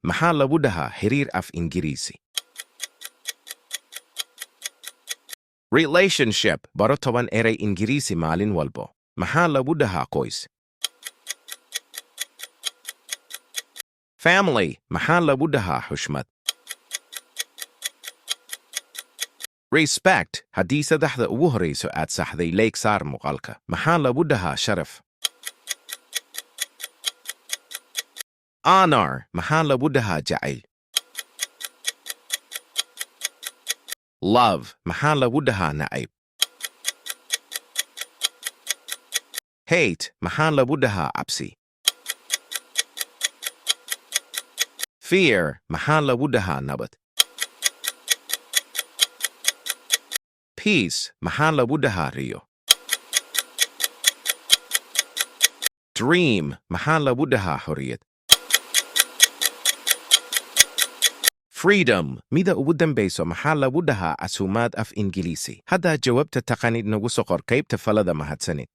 Maxaa lagu dhahaa xiriir af Ingiriisi? Relationship. Baro 10 erey Ingiriisi maalin walbo. Maxaa lagu dhahaa qoys? Family. Maxaa lagu dhahaa xushmad? Respect. Haddii saddexda ugu horreyso aad saxday, like saar muuqaalka. Maxaa lagu dhahaa sharaf? Honor. Maxaa lagu dhahaa jacayl? Love. Maxaa lagu dhahaa nacayb? Hate. Maxaa lagu dhahaa cabsi? Fear. Maxaa lagu dhahaa nabad? Peace. Maxaa lagu dhahaa riyo? Dream. Maxaa lagu dhahaa xorriyad? Freedom. Mida ugu dambayso, maxaa lagu dhahaa casuumaad af Ingiliisi? Haddaa jawaabta taqanid, nagu soo qor qaybta falada. Mahadsanid.